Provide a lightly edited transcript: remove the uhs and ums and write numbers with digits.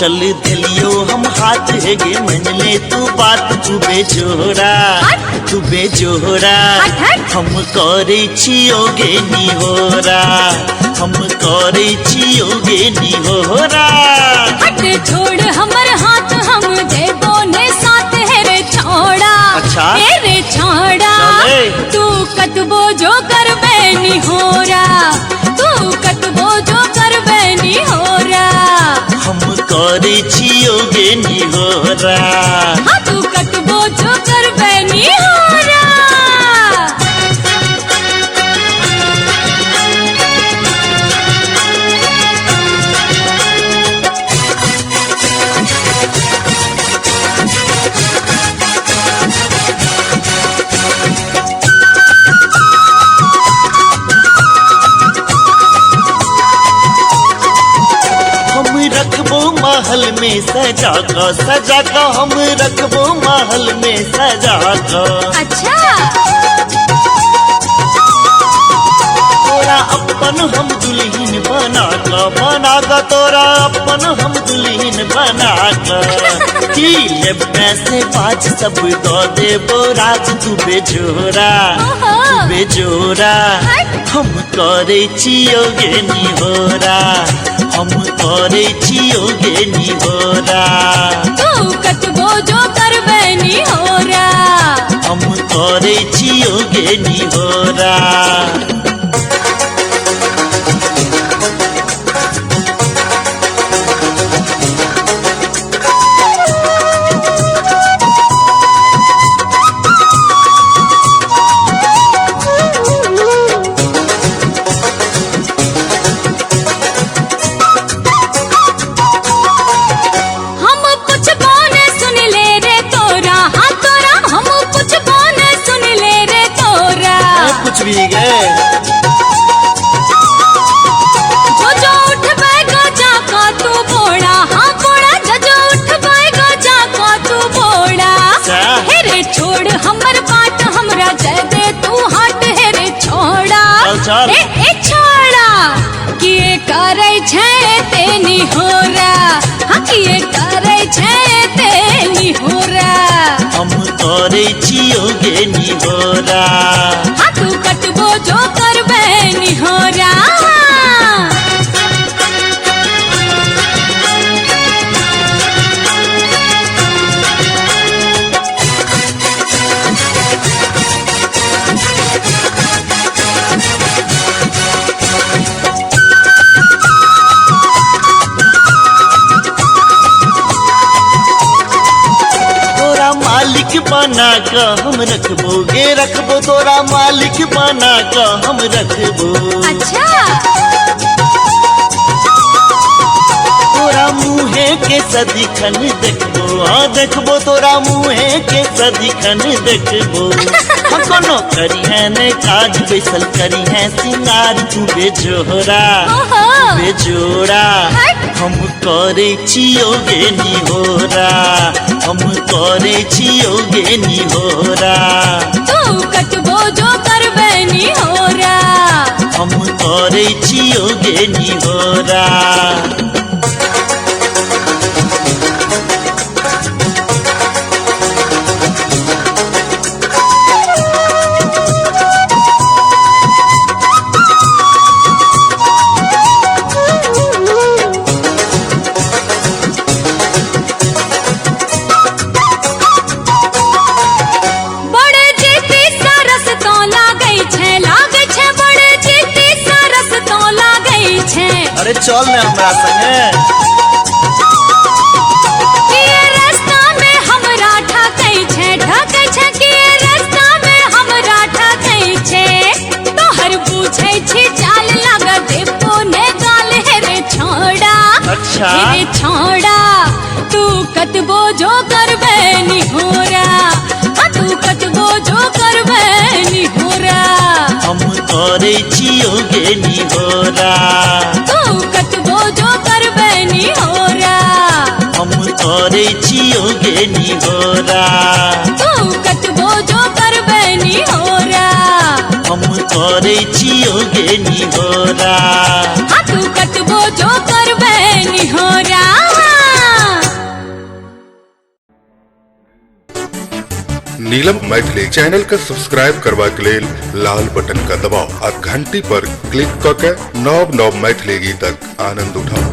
चल दिलियो हम हाथ हेगे मन ले तू बात, तू बेजोरा तू बेजोरा। हम करे छियोगे निहोरा, हम करे छियोगे निहोरा। हट छोड़ हमर हाथ, हम देबो ने साथ हे रे छोड़ा। अच्छा। हे रे छोड़ा, तू कतबो जो करबे निहोरा, तू कतबो जो करबे निहोरा। हम करे छियोगे निहोरा। हाँ तू कतबो जो करबे निहोरा। हम रखबो महल में सजा का सजा का, हम रखबो महल में सजा का। अच्छा। तोरा अपन हम दुल्हन बना का बना का, तोरा अपन हम दुल्हन बना का। की ले पैसे बाज सब दो देबो राज, तू बेजोरा तू बेजोरा। हम करे छियोगे निहोरा, हम करे छियोगे निहोरा। तू कतबो जो करबे निहोरा, हम करे छियोगे निहोरा। हम पुछबो ने सुन ले रे तोरा, हाँ तोरा, हम पुछबो ने सुन ले रे तोरा। कुछ भी गए जो जो उठबे गजा का तू बोड़ा, हाँ बोड़ा, जो जो उठबे गजा का तू बोड़ा। हे रे छोड़ हमर बात, हमरा जय दे तू हट, हे रे छोड़ा। चल चल। ए ए छोड़ा, किए करे छे ते निहोरा, हाँ किए करे छे ते निहोरा। हम करे छियोगे निहोरा। हाँ तू कतबो जो करबे निहोरा। तोरा मालिक बना का हम रखबो गे रखबो, तोरा मालिक बना का हम रखबो। अच्छा। तोरा मुहे के सदिखन देखबो, हाँ देखबो, तोरा मुहे के सदिखन देखबो। हम कोनो करी है ने काज, बैसल करी है सिंगार, तू बेजोरा बेजोरा। हम करे छियोगे निहोरा, हम करे छियोगे निहोरा। तू कतबो जो करबे निहोरा, हम करे छियोगे निहोरा। बड़े जीती सरस तो लागै छे, लागै छे, बड़े जीती सरस तो लागै छे। अरे चल ने हमरा संगे। किए रास्ता में हमरा ठकै छे, ठकै छे, किए रास्ता में हमरा ठकै छे। तोहर बुझै छी चाल, लाग देबो ने गाल, हे रे छोड़ा। अच्छा। हे रे छोड़ा, तू कतबो जो करबे निहोरा, हाँ तू कतबो जो करबे निहोरा। हम करे छियोगे निहोरा। तू कतबो जो करबे निहोरा, हम करे छियोगे निहोरा। तू कतबो जो करबे निहोरा, हम करे छियोगे निहोरा। हाँ तू कतबो जो करबे निहोरा। नीलम मैथिली चैनल के सब्सक्राइब करबाक लेल लाल बटन का दबाव आ घंटी पर क्लिक क के नव नव मैथिली गीतक आनंद उठाउ।